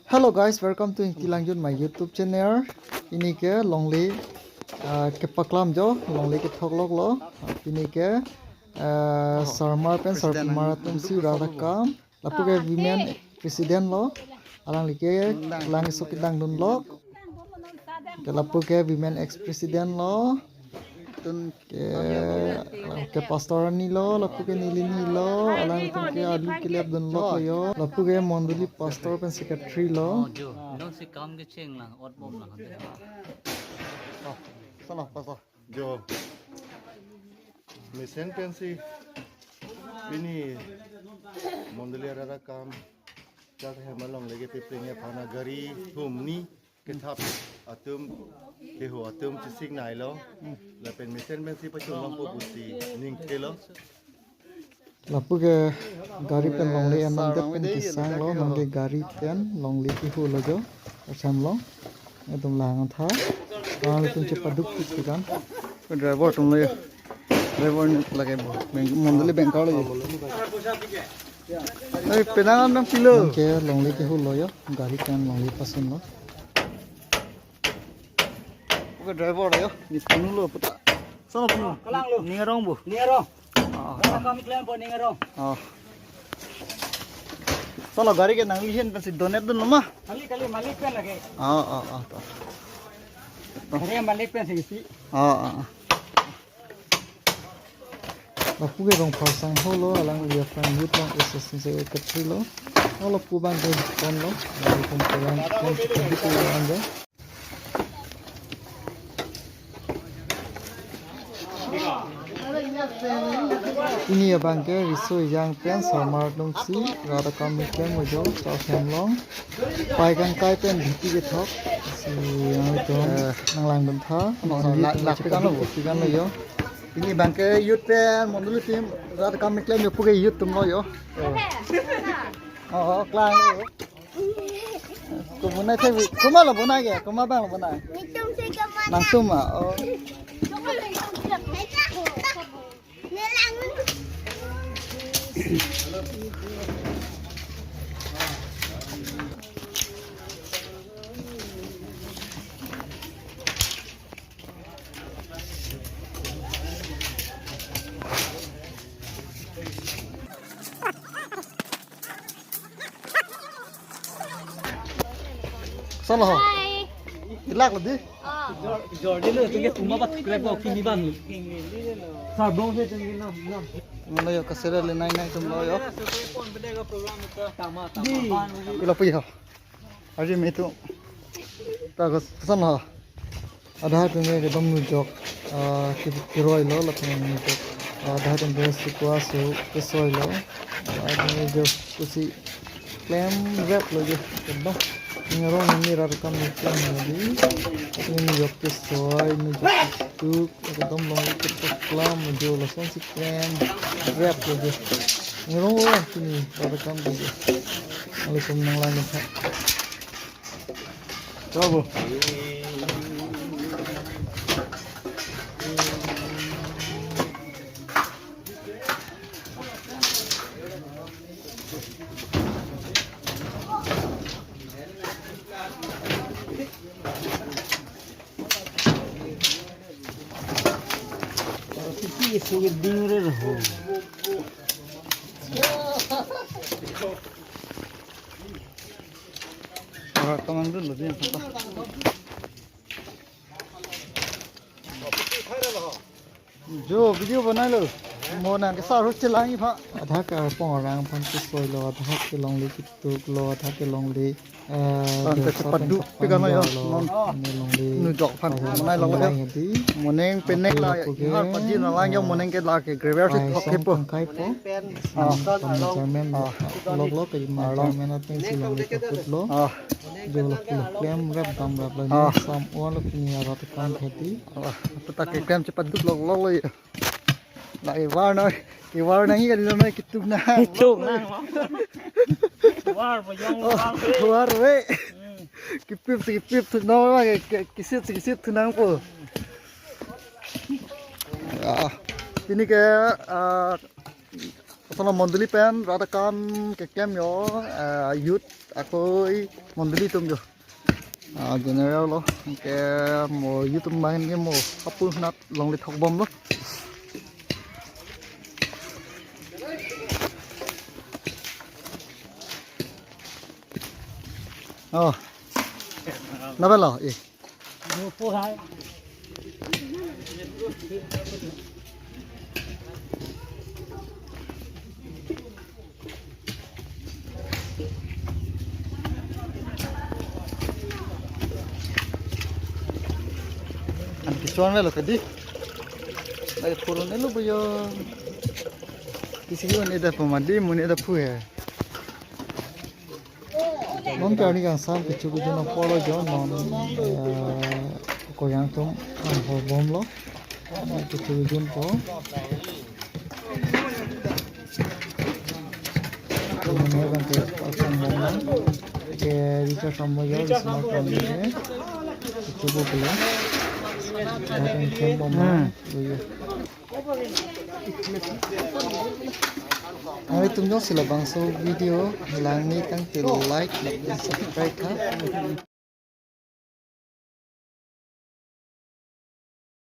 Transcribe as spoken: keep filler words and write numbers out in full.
Hello guys, welcome to Ingti Langjun my YouTube channel. Pini ke longle, ah, kepaklam jo, longle kethok lok lo. Pini ke, ah, Sarmar pen Sarpimar atum si rat akam. Lapu ke women president lo. Alangli ke lang so kedang dun lok. Ke lapu ke women ex president lo. Tun ke, ke pastor arni lo, lapu ke neli ni lo, alangtum ke alu kelep dun lok lo yo. Lapu ke mondoli pastor pen secretary lo. Oh, jo. Dong si kam kecheng lang, ot bom lang. Oh, sana pastor. Jo. Mesen pensi pini mondoli rat akam. Chak hem alongle ke pipring ya phana gari humni kethap atum, keho atum chesik nai lo. Lapen mesen pensi pachun longpo pusi ning ke lo. Lapu ke gari pen longle anam det pen kesang lo, nang ke gari pen longle keho lo jo, asam lo. Etum lang tha. Alangtum chepaduk tik tikan. Driver atum lo yo. Driver ni lake bo. Beng, mondoli bengkar lo yo. Ei, penang nang pilo. Nang ke longle keho lo yo. Gari pen longle pasun lo. Oke, driver lo yo. Ni punu lo puta. Sana punu. Kalang lo. Ning arong bo. Ning arong. Oh, oh. Kami klem po ning arong. Oh. Sana gari ke nangli hen pensi donate dun lo ma? Kali kali malik pen lake. Oh, oh, oh. To. Gari malik pen si si. Oh, oh, oh. Lapu ke Rongphar sangho lo, alangli aphan youth long association secretary lo. Oh, lapu abang ke kon lo. Alangtum ke yang kon secretary lo anja. Pini abang ke riso ejang pen Sarmar atum si rat akam meeting mo jo, South Hamlong. Pai kangkai pen bhitti kethok si nangtum, eh, nang lang dun tha. No, la-, lak pe kan lo. Bhitti kan lo yo. Pini abang ke youth pen mondoli atum rat akam meeting yo pu ke youth atum lo yo. Oh, oh, klang lo. Ko bonai the, komat lo bonai ke, komat abang lo bonai. Nangtum si komat. Nangtum ma, oh. Nelang. Sana ho. Hi. Ilak lo di. Oh. Jordi lo, tinggal cuma bat scrap kok kini ban. Sarbong se tinggal na, na. Mana yo kasera le nai nai tum lo yo. Tama, tama. Ilo pi ho. Arje me tu. Ta ko san ha. Adha atum ke kedam nujok, ah, ki-, kiroi lo, lapen nujok. Ah, adha atum ke sukwa su kesoi lo. Ah, adha atum ke pusi klem rep lo je. Kedam. Ning arong ni rat akam ni klem lo di. Atum nujok kesoi, nujok ketuk, kedam long ketuk klam jo lason si klem rep lo je. Ning arong lo pini rat akam lo je. Alaikum nang lang tha. Bravo. Sisi isi ding re ho. Ora tamang dun lo din papa. Jo video banai lo. Mo nang ke sa rut chelang ipha. Adha ke arpong arang aphan kesoi lo, adha ke longle ketuk lo, adha ke longle, eh, ante ke paduk pen kan lo yo. Non. Longle. Nujok aphan banai lo yo. Moning penek la, ihar paji na lang yo, moning ke la ke gravel si thok ke po. Kai po. Ah. Chairman, ah, lok lok ke chairman atum si longle kaput lo. Ah. Jo lo pulo klem rep dam rep lo ni. Ah. Sam o lo pini arat akam kheti. Ah, puta ke klem chepaduk lok lok lo ya. La ivar na, ivar na hi kali na kituk na. Kituk na. War bo jong. Oh, war we. War we. Hmm. Kipip kipip thu na ma ke, ke, kisit kisit thu nang po. Ya. Pini ke, ah, Asana mondoli pen rat akam keklem yo, eh, youth Ako i mondoli atum jo. Ah, general lo, ke mo YouTube bang ke mo apul nat longle thok bomlo. Oh. Nabelo, eh. An kisuan velo kadi. Ai purun elo boyo. Kisi ko ne da pamadi mo ne da phu he. Non ke arni kangsam kecho kejun apor lo jo non, eh, koyang atum anghor bomlo. Kecho kejun po. Mane bang ke pasang bomlo. Ke Richard Samboyo, Smart Family ke. Kecho po pele. Datang kem bomlo. Hmm. Boyo. Nanglitum jongsi labangso video langni tangte like, subscribe tha.